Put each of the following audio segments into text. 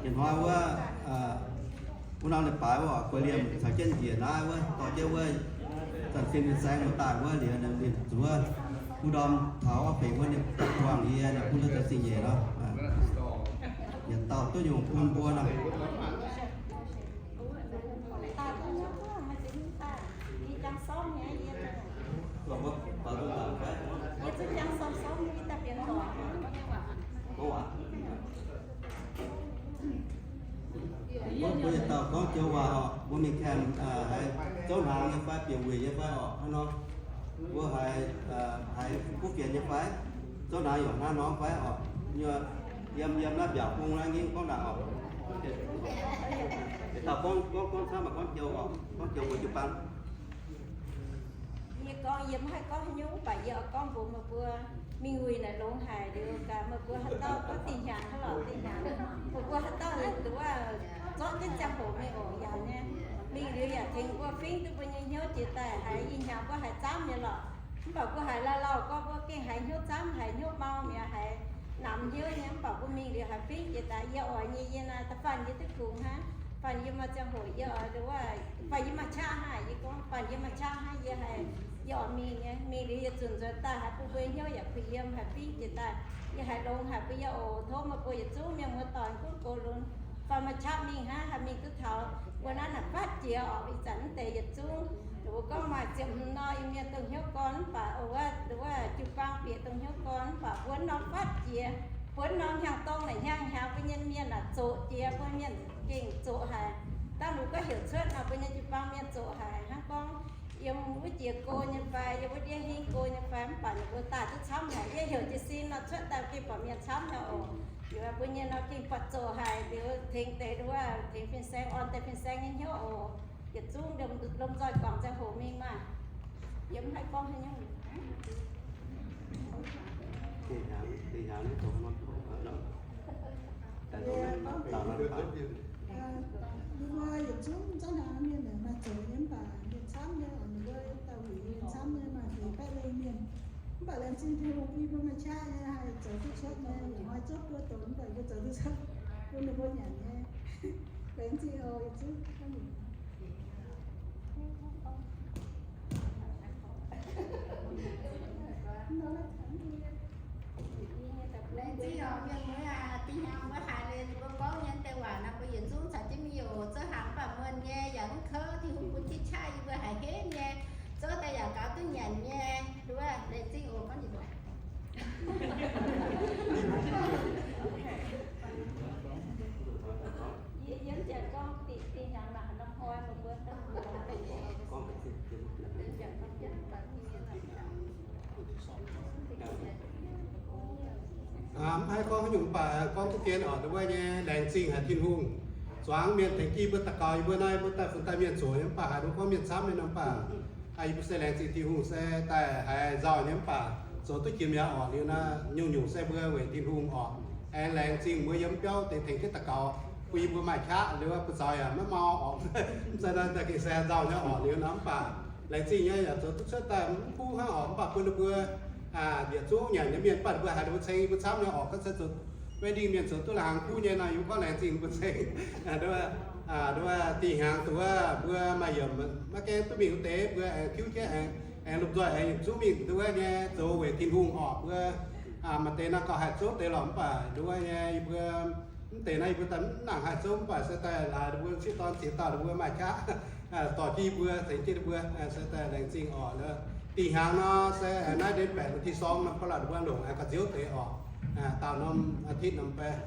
Hnoi wuov, wuov norm leiz-baaix wuov, guei liemh caux jienv njiec naaiv wuov, dorh jienv wuov zanc fin fin-saeng muoz-daaih wuov liuz, ninh zuov wuov ndorm taux orv fengx wuov, ninh daaih buangh yie, ninh bun daaih zoux zingh nyeic nor. Yietc dauh duqv nyungc bun mbuo nor. Mbuo yietc dauh gorngv joux waac oc. Mbuo mingh camp haiz zouv hnaangx nyei fai bieqc wuic nyei fai oc, hnangv nor. Mbuo haiz, haiz kuv fienx nyei fai, zouv hnaangx yaac hnangv nor fai oc. Yiem, yiem naaiv mbiaauc bung naaiv ngengh gorngv ndaangc oc. Yietc dauh gorngv, gorngv, gorngv camv maaih gorngv joux oc, gorngv joux mbuo jiu-baang. Yie gorngv yie mv haih gorngv haaix nyungc, mv baac yie oix gorngv mbuox meih mbuo, mingh wuic naaic longx haic liuz, gaax meih mbuo haaix dauh gorngv dih hnyangx hnangv lorqc, dih hnyangx. Meih mbuo haaix dauh nduov zorqv jienv ziangh hoc mingh oc, yaac nyei. Mingh liuz yaac tengx mbuo fingv duqv mbuo nyei hnyouv jiex daaih, haiz ih hnyangx mbuo haiz camv nyei lorqc. Mv baac mbuo haiz lauh lauh gorngv mbuo gengh haiz hnyouv camv, haiz hnyouv mau mi'aqv, haiz namx hnyouv nyei. Mv baac mbuo mingh liuz haiz fingv jiex daaih, yie oix nyei, yie naaiv da'faanh yie duqv kungx hnangv. Faanh yie maaih ziangh hoc yie oix, faanh yie maaih qaqv hnangv, yie gorngv faanh yie maaih qaqv hnangv, yie haiz, yie oix mingh nyei. Mingh liuz yie zunc nzuonx daaih haiz bun mbuo hnyouv yaac kuh yiem, haiz fingv jiex daaih. Yie haiz longx haic bun yie oc. Tov meih mbuo yietc zungv mienh muoz-doic gunv gox lunx, faanh maaih qaqv mingh hnangv, haih mingh duqv taux mbuo naaiv naaic fatv jiex oc. Ih zanc mv deix yietc zungv, ninh mbuo gorngv maaih ziepc hmz nor, Iu-Mienh dongh hnyouv gorn mv baac, wuov, wuov jiu-baang bieqc dongh hnyouv gorn mv baac mbuo norm fatv jiex, mbuo norm hnyangx-dorng naaic hnyangx-hnyangx mbuo nyei mienh naaic zoqc jiex, mbuo mienh gengh zoqc haic. Dangh lungh gorngv heuc cuotv nor, mbuo nyei jiu-baang mienh zoqc haic hnangv, gorngv yiem wuov jiex go nyei fai, yiem wuov ndiev hingv go nyei fai, mv baac ninh mbuo daaih duqv camv haic. Yie heuc jiez sin nor cuotv daaih gengh buatc mienh camv nyei oc. Liuz mbuo nyei nor gengh buatc zoqc haic, liuz tengx deix wuov, tengx fin-saeng, orn deix fin-saeng nyei hnyouv oc. Yietc zungv lomh nzoih guangc ziangh hoc mingh maah. Yie mv haih gorngv haaix nyungc. Ninh mbuo yietc zungv zorqv hnaangx mienh maaih zoqc nyei mv baac mienh camv nyei, ninh mbuo dauh wuic nyei camv nyei, maaih feix baeqv lengh mienh. Mv baac laengz zingh Tin-Hungh bun mbuo maaih qaqv nyei haih zoux duqv cuotv nyei, yaac hnoi zouv buo donx mv baac mbuo zoux duqv cuotv, bun ninh mbuo nyanc nyei. Laengz zingh oc, yietc zungv. Laengz zingh oc mienh muoz aac, dih hnyangx mbuo haiz liuz ninh mbuo gorngv nyei deix waac nor, mbuo yietc zungv caux jienv mingh oc. Zouv hnaangx mv baac muonh nyei, yaac mv kouv, Tin-Hungh bun jienv qaqv yie mbuo haiz henv nyei. Zouv daaih yaac gaux duqv nyanc nyei. Nduov, laengz zingh oc, gorngv nyei. Yie, yie mv janx gorngv dih, dih hnyangx naaic haaix norm hnoi meih mbuo Aa, mv haih gorngv haaix nyungc, mv baac gorngv duqv dien oc, nduov nyei, laengz zingh haic Tin-Hungh. Zuangx mienh tengx jienv mbuo daux gaux, yie mbuo naaiv mbuo daaih funx daaih mienh zoqc nyei, mv baac haaix nor gorngv mienh camv nyei nor, mv baac yie mbuo se laengz zingh Tin-Hungh se daaih haiz nzauh nyei, mv baac zoux duqv jiex mi'aqv oc. Liuz naaiv nyungc-nyungc se mbuo weic Tin-Hungh oc. Aengx laengz zingh mbuo yiem biauv deix tengx jienv daux gaux, bun yie mbuo maaih qaqv, liuz bun zaux yaac maiv mau oc. Mv zeiz nor, daaih gengh se nzauh nyei oc. Liuz nor mv baac laengz zingh nyei yaac zoux duqv cuotv daaih mv kuv hnangv oc, mv baac bun ninh mbuo yietc zungv nyanc nyei mienh, baac ninh mbuo haiz ninh mbuo ceng yie mbuo camv nyei oc. Gorngv se zuqc wedding mienh zoux duqv la'hnaangx kuv nyei nor, yie mbuo gorngv laengz zingh ninh mbuo ceng. Nduov, nduov dih hnyangx dongh wuov mbuo maaih yiemc maiv gaengh duqv mingh wuov deix, mbuo aengx tiuv jienv aengx, aengx lomh nzoih aengx yietc zungv mingh nduov nyei zoux weic Tin-Hungh oc. Mbuo maaih deix nor gauh haih zouv deix lorqc, mv baac nduov nyei yie mbuo mv deix naaiv yie mbuo daaih mv nangc haih zouv, mv baac se daaih laaix ninh mbuo sieqv dorn ziex dauh ninh mbuo maaih qaqv dorh jienv yie mbuo, tengx jienv ninh mbuo, se daaih laengz zingh oc. Dih hnyangx nor se naaiv เดือนแปด วันที่สอง nor, ba'laqc ninh mbuo longc ga'nziouv deix oc. Dauh norm อาทิตย์ norm baeqv,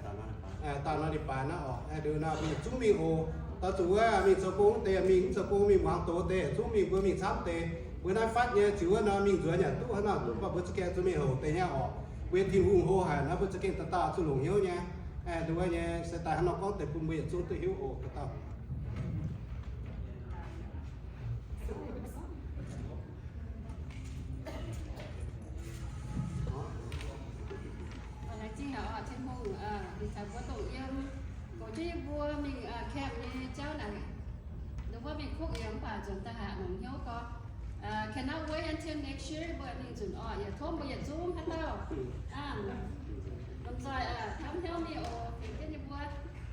dauh norm leiz-baaix naaiv oc. Liuz nor mbuo yietc zungv mingh oc. Dauh zuqc wuov mingh zoux gong deix mingh, mv zoux gong mingh muangx doz deix zungv mingh, mbuo mingh camv deix. Mbuo naaiv fatv nyei ziux wuov nor mingh nzuonx yaac duqv hnangv nor, mv baac mbuo za'gengh zuqc mingh hoc deix nyei oc. Mbuo Tin-Hungh hlo haic nor, mbuo za'gengh dauh dauh zuqc longc hnyouv nyei. Nduov nyei se daaih hnangv nor gorngv deix bun mbuo yietc zungv duqv hiuv oc, dauh dauh. Laengz zingh haic oc Tin-Hungh, ninh caux mbuo dongh yiem, goux jienv yie mbuo mingh camp nyei jauv naaic. Ninh mbuo mingh kuv yiem mv baac nzuonx daaih haaix longc hnyouv gorx. Cannot wait until next year mbuo mingh nzunc oc. Yietc tov mbuo yietc zungv haaix dauh lomh nzoih camv hnyouv mingh oc, fingx jienv yie mbuo,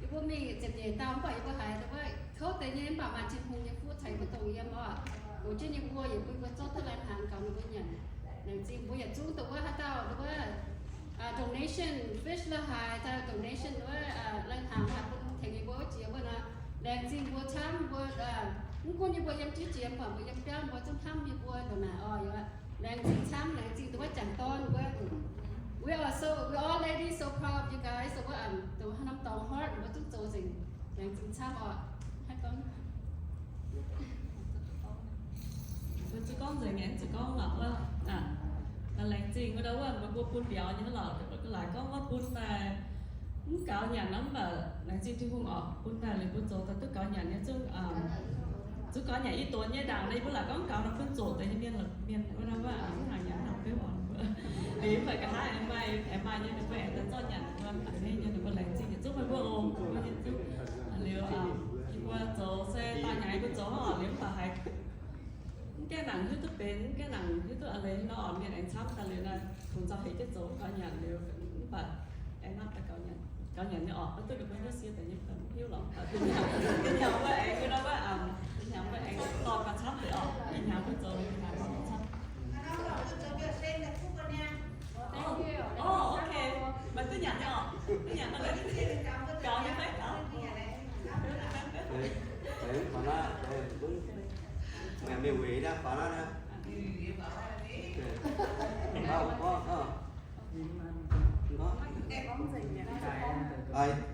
yie Mbuo mingh ziepc nyeic dauh mv baac yie mbuo haiz wuov kouv deix nyei mv baac maaih Tin-Hungh nyei fuqv ceix mbuo dongh yiem oc. Gox jienv yie mbuo, yie mbuo, mbuo zorqv duqv lai-hnaangx gaux ninh mbuo nyanc. Laengz zingh mbuo yietc zungv dongh wuov haaix dauh wuov donation, fish la'haaix, donation wuov lai-hnaangx haaix bun tengx yie mbuo wuov jiex wuov nor. Laengz zingh mbuo camv mbuo, mv gunv yie mbuo yiem jienv jiex mv baac mbuo yiem biauv mbuo zungv hnamv yie mbuo ndongc naaic oc. Laengz zingh camv, laengz zingh dongh wuov jangc dorn wuov. We are so, we all ladies so proud of you guys. So wuov dongh norm dorngx heart mbuo zungv zoux nzengc. Laengz zingh camv oc. Mbuo zuqc gorngv nzengc nyei, zuqc gorngv lorqc wuov. Laengz zingh wuov ndau wuov mbuo, mbuo bun mbiauz nyei lorqc. Laaix gorngv wuov bun daaih mv gaux nyanc nor mv baac laengz zingh Tin-Hungh oc, bun daaih liuz mbuo zoux daaih duqv gaux nyanc nyei zungv, zuqc gaux nyanc i donx nyei ndaangc nor, yie mbuo laaix gorngv gaux nor bun zoqc deix nyei mienh, mienh wuov ndau wuov mv nangc nyanc nangc beuv oc. Liuz mv baac nqa'haav aengx maaih, aengx maaih nyei ninh mbuo aengx daaih zorqv nyanc, mbuo a'hneiv nyei ninh mbuo laengz zingh yietc zungv meih mbuo oc, mbuo yietc zungv. Liuz yie mbuo zoux se daaih nyanc yie mbuo zoux hnangv oc, liuz mv baac haiz mv gaengh nangc hiuv duqv benx, mv gaengh nangc hiuv duqv a'leiz nor oc, mienh aengx camv daaih liuz naaiv kungx nzauh heix jienv zoux gaux nyanc liuz mv baac aengx nangh daaih gaux nyanc, gaux nyanc nyei oc, maiv duqv ninh mbuo hiuv sie deix nyei, mv hiuv lorqc. Dinh hnyangx mbuo aengx, dinh hnyangx mbuo aengx, dinh hnyangx mbuo aengx dorh gauh camv deix oc. Dinh hnyangx mbuo zoux, dinh hnyangx dorh gauh camv. Orv, ok. Maiv duqv nyanc nyei oc. Duqv nyanc nor, gaux nyei fai gaux? Mienh mingh weic naaiv faaux naaiv.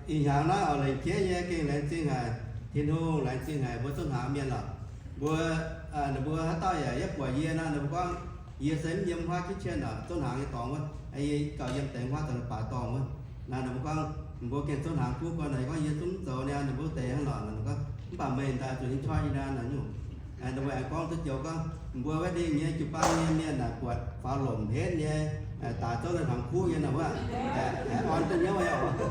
Ih hnyangx naaiv oix lengc jeiv nyei, gengh laengz zingh haic. Tin-Hungh laengz zingh haic mbuo zungv hnaangx mienh lorqc. Mbuo, ninh mbuo haaix dauh yaac yie buatc yie naaiv, ninh mbuo gorngv yie se mv yiem huaav kitchen oc, zungv hnaangx nyei dorngx wuov. Yie gauh yiem deix huaav daaih baaix dorngh wuov. Naaiv ninh mbuo gorngv, mbuo gengh zungv hnaangx kuv gorn naaic, gorngv yie zungv mv zoux niaa, ninh mbuo deix hnangv lorqc. Ninh gorngv mv baac meih daaih zuqc hingv toi nyei naaiv, ninh mbuo aengx gorngv duqv joux gorngv, mbuo wedding nyei jiu-baang nyei mienh naaic buatc faaux lomc henv nyei, daaix zouv naaiv hnaangx kuv nyei naaic wuov, aengx orn duqv hnyouv nyei oc.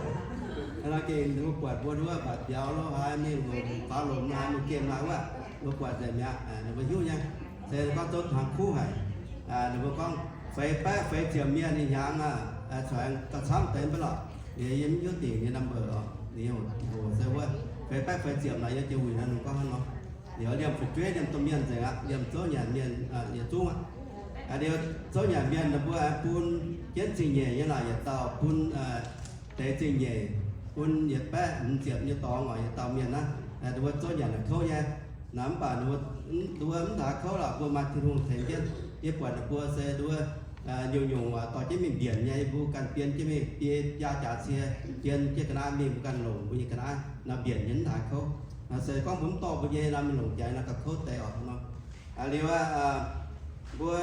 Nor gengh ninh mbuo buatc mbuo wuov mbatc mbiauz lo haaix mingh longc faaux lomc haaix mingh gemh haaix wuov, mbuo buatc nzengc mi'aqv, ninh mbuo hiuv nyei. Se gorngv zouv hnaangx kuv haic. Ninh mbuo gorngv feix baeqv feix ziepc mienh ih hnyangx, corc aengx gauh camv deix mv baac lorqc. Liuz yie mv hiuv dingc nyei number oc, liuz hoc se wuov feix baeqv feix ziepc naaic yie jiex wuic naaiv ninh gorngv hnangv nor. Liuz liemh fu'jueiv liemh domh mienh nzengc aqv, liemh zouv nyanc mienh yietc zungv aqv. Liuz zouv nyanc mienh ninh mbuo aengx bun jienv zingh nyeic nyei laaix yietc dauh, bun deix zingh nyeic, bun yietc baeqv hmz ziepc nyei dorngx oc, yietc dauh mienh naaiv, ninh mbuo zouv nyanc naaic kouv nyei. Naaiv mv baac ninh mbuo mv taux kouv lorqc, mbuo maaih Tin-Hungh tengx jienv. Yie buatc ninh mbuo se nduov nyungc-nyungc dorh jienv mingh mbienc nyei, mbuo ganh bien jienv mingh, biei biaa jaax cie, jien jienv ga'naaiv mingh, mbuo ganh longc mbuo nyei ga'naaiv nor mbienc nyei mv taux kouv. Se gorngv mbuo mv dorh mbuo nyei nor, mingh longc jaax nor gauh kouv deix oc nor. Liuz aqv, mbuo,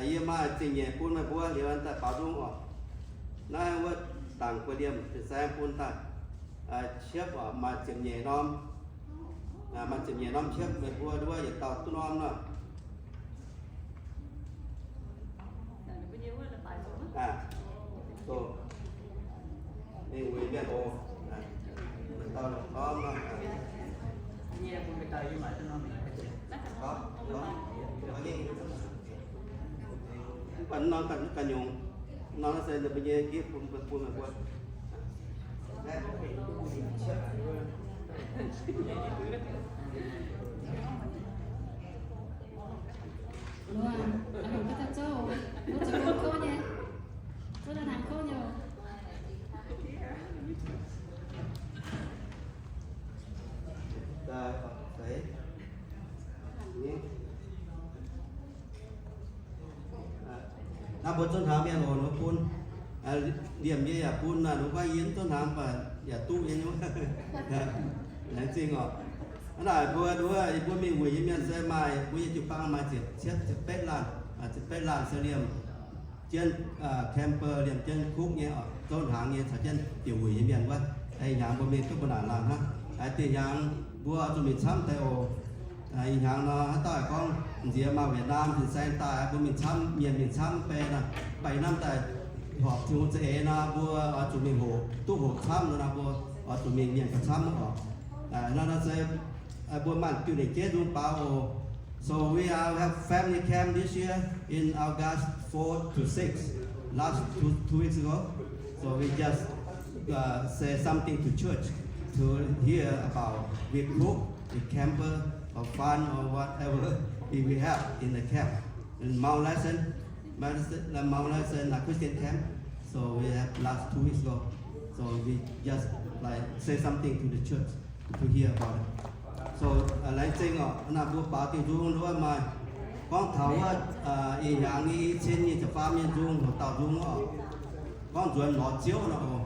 yie maaih zingh nyeic bun meih mbuo, liuz daaih baaux nzung oc. Naaiv wuov dangc buo liemh fin-saeng bun daaih. Ciepv oc, maaih ziepc nyeic norm. Maaih ziepc nyeic norm ciepv, meih mbuo nduov yietc dauh duqv norm nor. Mingh weic mienh oc. Dauh norm nor. Mv baac norm ganh nyungc. Norm naaiv se ninh mbuo nyei gift bun, bun meih mbuo. Longc ga'naaiv zouv, mbuo zoux ga'naaiv kouv nyei, zouv ga'naaiv kouv nyei. Naaiv mbuo zungv hnaangx mienh oc, ninh mbuo bun. Liemh yie yaac bun naaic, ninh mbuo gorngv yie mv zungv hnaangx, mv baac yaac duqv nyei nyei. Laengz zingh oc. Hnangv naaic mbuo, mbuo, mbuo mingh wuic nyei mienh se maaih, mbuo nyei jiu-baang maaih ziepc cietv ziepc betv laanh, ziepc betv laanh se liemh jienv camper, liemh jienv kukv nyei oc, zouv hnaangx nyei caux jienv bieqc wuic nyei mienh wuov. Ih hnyangx mbuo mingh duqv mbuo naaic laanh hnangv. Dinh hnyangx mbuo oix zuqc mingh camv deix oc. Ih hnyangx nor haaix dauh gorngv nziex maaih Vietnam fin-saeng daaih, mbuo mingh camv, mienh mingh camv bei nor, mv baac ih hnamv daaih horpc Tin-Hungh za'eix nor, mbuo oix zuqc mingh hoqc, duqv hoqc camv nor, mbuo oix zuqc mingh mienh gauh camv oc. Nor nor se mbuo maaih diuh lengc jeiv nzung baaux oc. So we are have family camp this year in August four to six. Last two, two weeks ago, so we just say something to church. to hear about with group, with camper, or fun, or whatever we, we have in the camp. In Mount Pleasant, Madison, uh, Mount Pleasant, uh, Christian camp. So we have last two weeks ago. So we just, like, say something to the church to hear about it. So, uh, laengz zingh oc, naaiv mbuo baaux diuh nzung wuov maaih gorngv taux wuov, uh, ih hnyangx nyei i cin nyic ziepc faam nyei nzung, hoc dauh nzung oc. Gorngv nzuonx lorz Ziouv nor oc.